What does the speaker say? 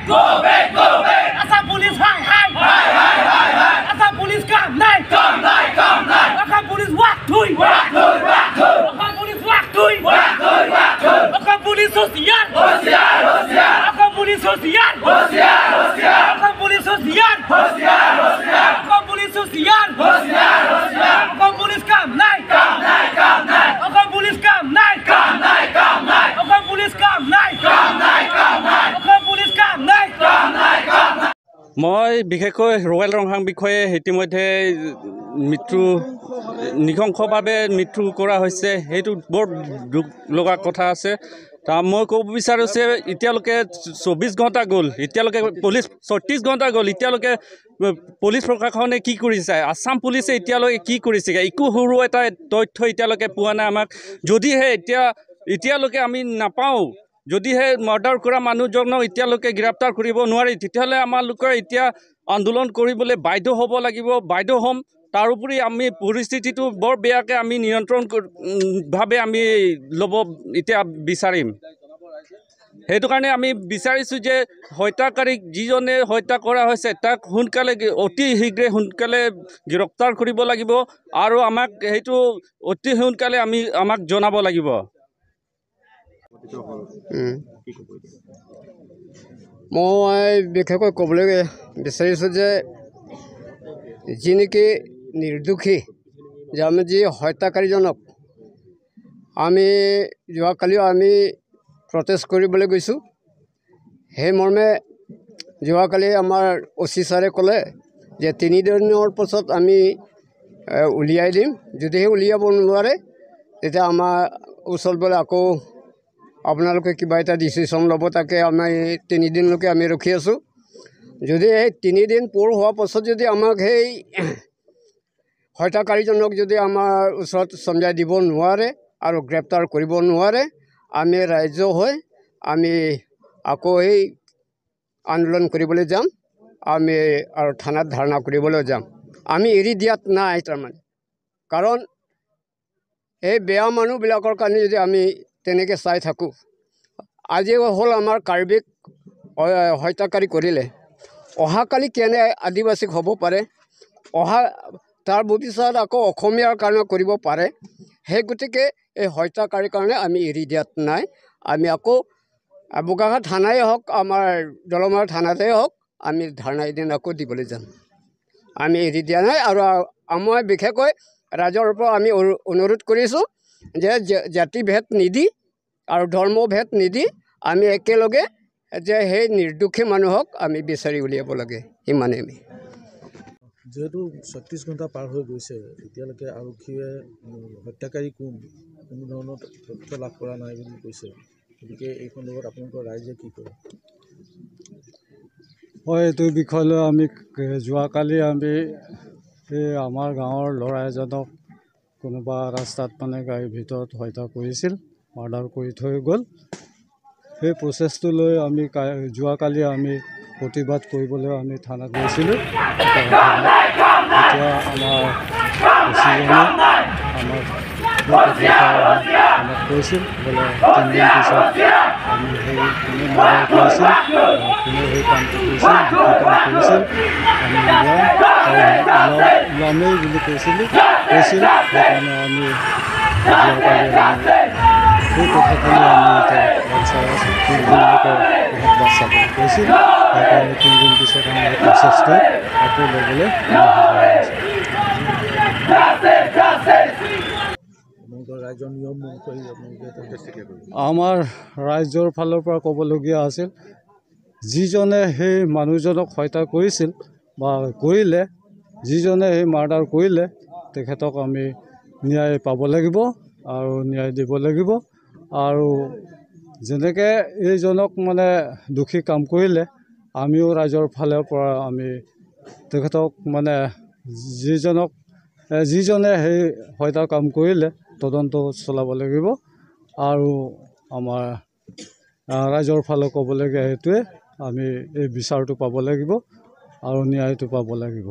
Go back, go back. Assam Police hi hi hi hi hi hi. Assam Police কাম নাই কাম নাই কাম নাই। Assam Police walk থুই walk থুই walk থুই। Assam Police walk থুই walk থুই walk থুই। Assam Police হুঁচিয়াৰ হুঁচিয়াৰ হুঁচিয়াৰ। Assam Police হুঁচিয়াৰ হুঁচিয়াৰ হুঁচিয়াৰ। Assam Police হুঁচিয়াৰ হুঁচিয়াৰ হুঁচিয়াৰ। Assam Police হুঁচিয়াৰ হুঁচিয়াৰ হুঁচিয়াৰ। Assam Police কাম নাই কাম নাই কাম নাই। Assam Police কাম নাই কাম নাই কাম নাই। Assam Police কাম নাই কাম নাই কাম নাই। Assam Police কাম নাই কাম নাই কাম নাই। মই বিশেষকৈ ৰয়েল ৰংহাং বিষয়ে ইতিমধ্যে মৃত্যু নৃশংসভাৱে মৃত্যু কৰা হৈছে, সেইটো বৰ দুখ লগা কথা আছে। তা মই ক'ব বিচাৰোঁ যে এতিয়ালৈকে 24 ঘণ্টা গ'ল, এতিয়ালৈকে পুলিচ 36 ঘণ্টা গ'ল, এতিয়ালৈকে পুলিচ প্ৰশাসনে কি কৰিছে, আছাম পুলিচে এতিয়ালৈকে কি কৰিছে, একো সৰু এটা তথ্য এতিয়ালৈকে পোৱা নাই আমাক। যদিহে এতিয়ালৈকে আমি নাপাওঁ, যদিহে মাৰ্ডাৰ কৰা মানুহজনক এতিয়ালৈকে গ্ৰেপ্তাৰ কৰিব নোৱাৰি, তেতিয়াহ'লে আমালোকৰ এতিয়া আন্দোলন কৰিবলৈ বাধ্য হ'ব লাগিব, বাধ্য হ'ম। তাৰোপৰি আমি পৰিস্থিতিটো বৰ বেয়াকৈ আমি নিয়ন্ত্ৰণ ভাৱে আমি ল'ব এতিয়া বিচাৰিম। সেইটো কাৰণে আমি বিচাৰিছোঁ যে হত্যাকাৰীক, যিজনে হত্যা কৰা হৈছে তাক সোনকালে, অতি শীঘ্ৰে সোনকালে গ্ৰেপ্তাৰ কৰিব লাগিব আৰু আমাক সেইটো অতি সোনকালে আমাক জনাব লাগিব। মই বিশেষকৈ ক'বলৈ বিচাৰিছোঁ যে যি নেকি নিৰ্দোষী, যে আমি যি হত্যাকাৰীজনক আমি যোৱাকালিও আমি প্ৰটেষ্ট কৰিবলৈ গৈছোঁ, সেই মৰ্মে যোৱাকালি আমাৰ অ' চি ছাৰে ক'লে যে 3 দিনৰ পাছত আমি উলিয়াই দিম, যদিহে উলিয়াব নোৱাৰে তেতিয়া আমাৰ ওচৰত বোলে আকৌ আপোনালোকে কিবা এটা ডিচিশ্যন ল'ব। তাকে আমি 3 দিনলৈকে আমি ৰখি আছোঁ। যদি সেই 3 দিন পূৰ হোৱাৰ পাছত যদি আমাক সেই হত্যাকাৰীজনক যদি আমাৰ ওচৰত চমজাই দিব নোৱাৰে আৰু গ্ৰেপ্তাৰ কৰিব নোৱাৰে, আমি ৰাজ্য হৈ আমি আকৌ এই আন্দোলন কৰিবলৈ যাম, আমি আৰু থানাত ধাৰণা কৰিবলৈ যাম। আমি এৰি দিয়াত নাই তাৰমানে, কাৰণ এই বেয়া মানুহবিলাকৰ কাৰণে যদি আমি তেনেকৈ চাই থাকোঁ, আজি হ'ল আমাৰ কাৰ্বিক হত্যাকাৰী কৰিলে, অহাকালি কেনে আদিবাসীক হ'ব পাৰে, অহা তাৰ ভৱিষ্যত আকৌ অসমীয়াৰ কাৰণে কৰিব পাৰে। সেই গতিকে এই হত্যাকাৰীৰ কাৰণে আমি এৰি দিয়াত নাই। আমি আকৌ বোকাখাত থানাই হওক, আমাৰ দলমাৰা থানাতেই হওক, আমি ধাৰণা এদিন আকৌ দিবলৈ যাম। আমি এৰি দিয়া নাই। আৰু মই বিশেষকৈ ৰাইজৰ ওপৰত আমি অনুৰোধ কৰিছোঁ যে জাতিভেদ নিদি আৰু ধৰ্মভেদ নিদি আমি একেলগে যে সেই নিৰ্দোষী মানুহক আমি বিচাৰি উলিয়াব লাগে, সিমানেই। আমি যিহেতু 36 ঘণ্টা পাৰ হৈ গৈছে, এতিয়ালৈকে আৰক্ষীয়ে হত্যাকাৰী কোন কোনো ধৰণৰ তথ্য লাভ কৰা নাই বুলি কৈছে, গতিকে এই সন্দৰ্ভত আপোনালোকৰ ৰাইজে কি কৰে? হয়, এইটো বিষয় লৈ আমি যোৱাকালি আমি এই আমাৰ গাঁৱৰ ল'ৰা এজনক কোনোবা ৰাস্তাত মানে গাড়ীৰ ভিতৰত হত্যা কৰিছিল, মাৰ্ডাৰ কৰি থৈ গ'ল। সেই প্ৰচেছটো লৈ আমি যোৱাকালি আমি প্ৰতিবাদ কৰিবলৈ আমি থানাত গৈছিলোঁ। এতিয়া আমাৰ অ' আমাক আমাক কৈছিল বোলে 3 দিন পিছত আমি সেই কোনে মাৰ্ডাৰ কৰিছিল, কোনে সেই কামটো কৰিছিল, যিটো কাম কৰিছিল আমি উলিয়াম, ওলামেই বুলি কৈছিল। সেইকাৰণে আমি যোৱাকালি আমি সেই কথাখিনি আমি এতিয়া বাট চাই আছোঁ। 3 দিনলৈকে আমাক বাট চাবলৈ কৈছিল, সেইকাৰণে 3 দিন পিছত আমি এই প্ৰচেছটো আকৌ ল'বলৈ আমি সাজু হৈ আছোঁ। আপোনালোকৰ ৰাইজৰ নিয়ম অনুসৰি আপোনালোকে আমাৰ ৰাইজৰ ফালৰ পৰা ক'বলগীয়া আছিল, যিজনে সেই মানুহজনক হত্যা কৰিছিল বা কৰিলে, যিজনে সেই মাৰ্ডাৰ কৰিলে, তেখেতক আমি ন্যায় পাব লাগিব আৰু ন্যায় দিব লাগিব। আৰু যেনেকৈ এইজনক মানে দোষী কাম কৰিলে, আমিও ৰাইজৰ ফালৰ পৰা আমি তেখেতক মানে যিজনে সেই হত্যা কাম কৰিলে তদন্ত চলাব লাগিব। আৰু আমাৰ ৰাইজৰ ফালে ক'বলগীয়া সেইটোৱে, আমি এই বিচাৰটো পাব লাগিব আৰু ন্যায়টো পাব লাগিব।